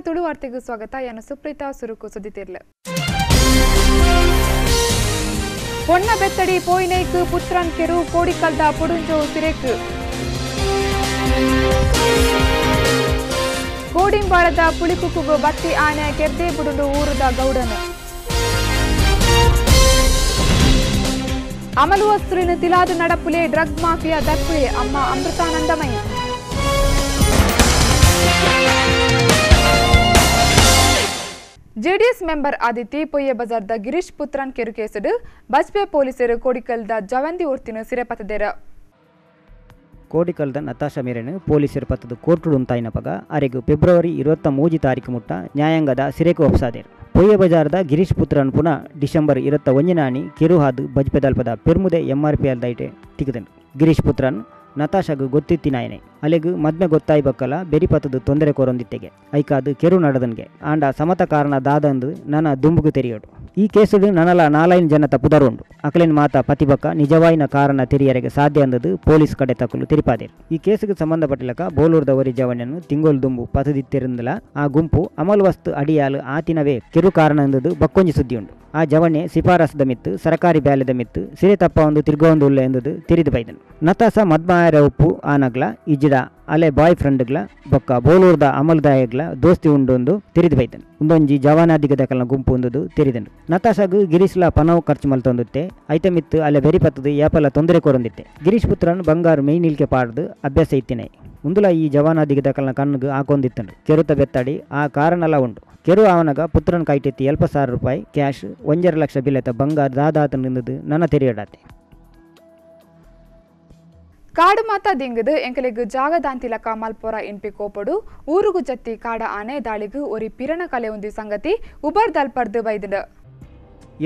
ತುಳು ವಾರ್ತೆಗೂ ಸ್ವಾಗತ. ಯಾನು ಸುಪ್ರೀತಾ ಸುರುಕು ಸುದ್ದಿತಿರ್ಲ. ಪೊಣ್ಣ ಬೆತ್ತಡಿ ಪೋಯಿನೈಕ್ ಪುತ್ರನ್ ಕೆರು ಕೋಡಿಕಲ್ದ ಪೊಡುಂಜೋ ಸಿರೇಕ್. ಕೋಡಿಂಬಾಳದ ಪುಳಿಕುಕ್ಕುಗು ಬತ್ತಿ ಆನೆ ಕೆರ್ದೆ ಬುಡುಂಡು ಊರುದ ಗೌಡನು. ಅಮಲು ವಸ್ತುವಿನ ತಿಲಾದು ನಡಪುಲೆ ಡ್ರಗ್ ಮಾಫಿಯಾ ದರ್ಪುಳೆ ಅಮ್ಮ ಅಮೃತಾನಂದಮಯಿ. ಜೆಡಿಎಸ್ ಮೆಂಬರ್ ಆದಿತಿ ಪೊಯ್ಯ ಬಜಾರ್ದ ಗಿರೀಶ್ ಪುತ್ರನ್ ಕೆರು ಕೇಸುಡು ಬಜ್ಪೆ ಪೊಲೀಸರು ಕೋಡಿಕಲ್ದ ಜವಂದಿ ಒರ್ತಿನ ಸಿರೆಪತ್ತದೆರ. ಕೋಡಿಕಲ್ದ ನತಾಶಾ ಮೇರೆನು ಪೊಲೀಸರು ಪತ್ತದು ಕೋರ್ಟುಡು ಉಂತಾಯಿನಪಗ ಅರೆಗು ಫೆಬ್ರವರಿ 23 ತಾರೀಕು ಮುಟ್ಟ ನ್ಯಾಯಾಂಗದ ಸಿರೆಕು ಒಪ್ಸಾದೆರು. ಪೊಯ್ಯ ಬಜಾರ್ದ ಗಿರೀಶ್ ಪುತ್ರನ್ ಪುನಃ ಡಿಸೆಂಬರ್ 21 ಕೆರು ಹಾದು ಬಜ್ಪೆದಲ್ಪದ ಪೆರ್ಮುದೆ ಎಂಆರ್ಪಿಎಲ್ ದೈಟೆ ತಿಕ್ಕದನು. ಗಿರೀಶ್ ಪುತ್ರನ್ ನತಾಶಾಗು ಗೊತ್ತಿತ್ತಿನಾಯನೆ ಅಲೆಗು ಮದ್ಮೆ ಗೊತ್ತಾಯಿ ಬಕ್ಕಲ ಬೆರಿಪತ್ತದು ತೊಂದರೆ ಕೋರೊಂದಿತ್ತೆಗೆ ಐಕಾದು ಕೆರು ನಡೆದನ್ಗೆ ಆಂಡ ಸಮತ ಕಾರಣ ದಾದಂದು ನನ್ನ ದುಂಬುಗು ತೆರಿಯೋಡು. ಈ ಕೇಸುಡು ನನಲ 4 ಜನ ತಪ್ಪುದರುಂಡು. ಅಕಲೇನ್ ಮಾತ ಪತಿಬಕ್ಕ ನಿಜವಾಯಿನ ಕಾರಣ ತೆರಿಯರೆಗೆ ಸಾಧ್ಯ ಅಂದದು ಪೊಲೀಸ್ ಕಡೆ ತಕ್ಕಲು ತೆರಿಪಾದೇರು. ಈ ಕೇಸುಗೆ ಸಂಬಂಧಪಟ್ಟಿಲಕ ಬೋಲೂರ್ದ ಒರಿ ಜವಣ್ಣನ್ನು ತಿಂಗೋಲ್ ದುಂಬು ಪತದಿತ್ತಿರಂದಲ ಆ ಗುಂಪು ಅಮಲ್ ವಸ್ತು ಅಡಿಯಾಲು ಆತಿನವೇ ಕೆರು ಕಾರಣ ಅಂದದು ಬಕ್ಕೊಂಜಿ ಸುದ್ದಿ ಉಂಡು. ಆ ಜವಣೆ ಶಿಫಾರಸದ ಮಿತ್ತು ಸರಕಾರಿ ಬ್ಯಾಲೆದ ಮಿತ್ತು ಸಿರೆ ತಪ್ಪ ಒಂದು ತಿರ್ಗೊಂದು ಉಳ್ಳೆ ಎಂದದು ತೆರಿದು ಬೈದನು. ನತಾಸ ಮದ್ಮಾಯರ ಉಪ್ಪು ಆನಗ್ಲ ಇಜ್ಜಿಡ ಅಲೆ ಬಾಯ್ ಫ್ರೆಂಡ್ಗ್ಲ ಬೊಕ್ಕ ಬೋಲೂರ್ದ ಅಮಲ್ದಾಯಗ್ಲ ದೋಸ್ತಿ ಉಂಡೊಂದು ತೆರಿದು ಬೈದನು. ಒಂದೊಂಜಿ ಜವಾನಾದಿಗದಕಲ್ನ ಗುಂಪು ಒಂದುದು ತೆರಿದನು. ನತಾಶಾಗು ಗಿರೀಶ್ಲ ಪನವು ಖರ್ಚು ಮಲ್ತೊಂದುತ್ತೆ ಐತ ಮಿತ್ತು ಅಲೆ ಬೆರಿಪತ್ತದು ಯಾಪಲ ತೊಂದರೆ ಕೋರೊಂದಿತ್ತೆ. ಗಿರೀಶ್ ಪುತ್ರನ್ ಬಂಗಾರು ಮೇಯ್ ನಿಲ್ಕೆ ಪಾಡ್ದು ಅಭ್ಯಾಸ ಇತ್ತಿನೈ ಉಂದುಲ ಈ ಜವಾನಾದಿಗದಕಲ್ನ ಕಣ್ಣುಗು ಹಾಕೊಂದಿತ್ತನು. ಕೆರುತ ಬೆತ್ತಡಿ ಆ ಕಾರಣಲ ಉಂಡು. ಕೆರು ಆವನಗ ಪುತ್ರನ್ ಕೈಟೆತ್ತಿ 7,000 ರೂಪಾಯಿ ಕ್ಯಾಶ್ 1.5 ಲಕ್ಷ ಬಿಲೆತ ಬಂಗಾರ ದಾದಾತ ನಿಂದದು ನನ್ನ ತೆರೆಯಡಾತೆ. ಕಾಡು ಮಾತ ದಿಂಗದು ಎಂಕಲೆಗು ಜಾಗ ದಾಂತಿಲಕ ಮಲ್ಪೊರ ಇನ್ಪಿ ಕೋಪಡು ಊರುಗು ಜತ್ತಿ ಕಾಡ ಆನೆ ದಾಳಿಗು ಒರಿ ಪಿರಣ ಕಲೆ ಒಂದಿ ಸಂಗತಿ ಉಬರ್ ದಲ್ಪರ್ದು ಬೈದಂಡು.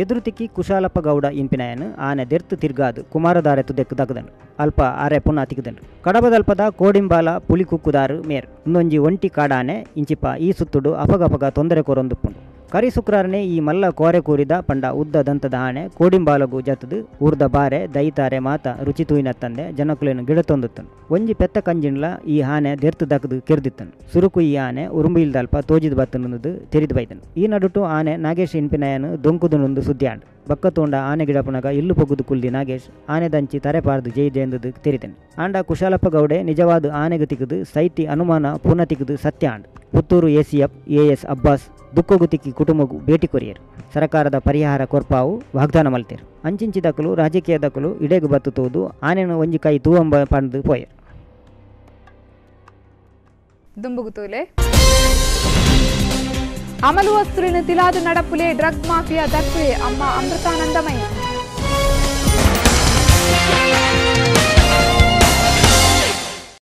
ಎದುರುತಿಕ್ಕಿ ಕುಶಾಲಪ್ಪ ಗೌಡ ಇಂಪಿನಾಯನು ಆನೆ ದೆರ್ತು ತಿರ್ಗಾದು ಕುಮಾರಧಾರೆ ತುದೆಕ್ಕು ದಗದನು. ಅಲ್ಪ ಆರೆ ಪುನಃ ತಿಕ್ಕದನು. ಕಡಬದಲ್ಪದ ಕೋಡಿಂಬಾಲ ಪುಲಿಕುಕ್ಕುದಾರು ಮೇರ್ ಇನ್ನೊಂಜಿ ಒಂಟಿ ಕಾಡಾನೆ ಇಂಚಿಪ ಈ ಸುತ್ತುಡು ಅಪಗಪಗ ತೊಂದರೆ ಕೋರೊಂದುಪ್ಪುಂಡು. ಕರಿ ಶುಕ್ರಾರನೆ ಈ ಮಲ್ಲ ಕೋರೆ ಕೂರಿದ ಪಂಡ ಉದ್ದ ದಂತದ ಆನೆ ಕೋಡಿಂಬಾಲಗು ಜತದು ಊರ್ದ ಬಾರೆ ದೈತಾರೆ ಮಾತ ರುಚಿ ತೂಯಿನತ್ತಂದೆ ಜನಕುಲೇನು ಗಿಡತೊಂದುತ್ತನು. ಒಂಜಿ ಪೆತ್ತ ಕಂಜಿನ್ಲ ಈ ಆನೆ ದೆರ್ತು ದಕ್ಕದು ಕೆರ್ದಿತ್ತನು. ಸುರುಕು ಈ ಆನೆ ಉರುಂಬಿಲ್ದಲ್ಪ ತೋಜಿದ ಬತ್ತನದು ತೆರಿದು ಬೈದನು. ಈ ನಡುಟು ಆನೆ ನಾಗೇಶ್ ಇನ್ಪಿನಾಯನು ದೊಂಕುದನೊಂದು ಸುದ್ದಿ ಆಂಡು. ಬಕ್ಕ ತೋಂಡ ಆನೆ ಗಿಡಪುನಗ ಇಲ್ಲು ಪೊಗುದು ಕುಲ್ದಿ ನಾಗೇಶ್ ಆನೆ ದಂಚಿ ತರೆ ಪಾರ್ದು ಜೈದೆಂದದು ತೆರಿದನು. ಆಂಡ ಕುಶಾಲಪ್ಪ ಗೌಡೆ ನಿಜವಾದ ಆನೆಗು ತಿಕ್ಕದು ಸೈತಿ ಅನುಮಾನ ಪುನಃ ತಿಕ್ಕದು ಸತ್ಯ ಆಂಡು. ಪುತ್ತೂರು ಎಸಿಎಫ್ ಎಎಸ್ ಅಬ್ಬಾಸ್ ದುಕ್ಕೊಗು ತಿಕ್ಕಿ ಕುಟುಂಬಗು ಭೇಟಿ ಕೊರಿಯರು. ಸರಕಾರದ ಪರಿಹಾರ ಕೊರ್ಪಾವು ವಾಗ್ದಾನ ಮಲ್ತೇರು. ಅಂಚಿಂಚಿ ದಕ್ಕಲು ರಾಜಕೀಯ ದಕ್ಕಲು ಇಡೆಗು ಬತ್ತು ತೋದು ಆನೆನು ಒಂಜಿ ಕೈ ತೂವಂಬ ಪಂದು ಪೋಯರು. ದುಂಬುಗುತೂಲೆ ಅಮಲು ವಸ್ತುವಿನ ತಿಲಾದು ನಡಪುಲೆ ಡ್ರಗ್ ಮಾಫಿಯಾ ದರ್ಪುಳೆ ಅಮ್ಮ ಅಮೃತಾನಂದಮಯಿ.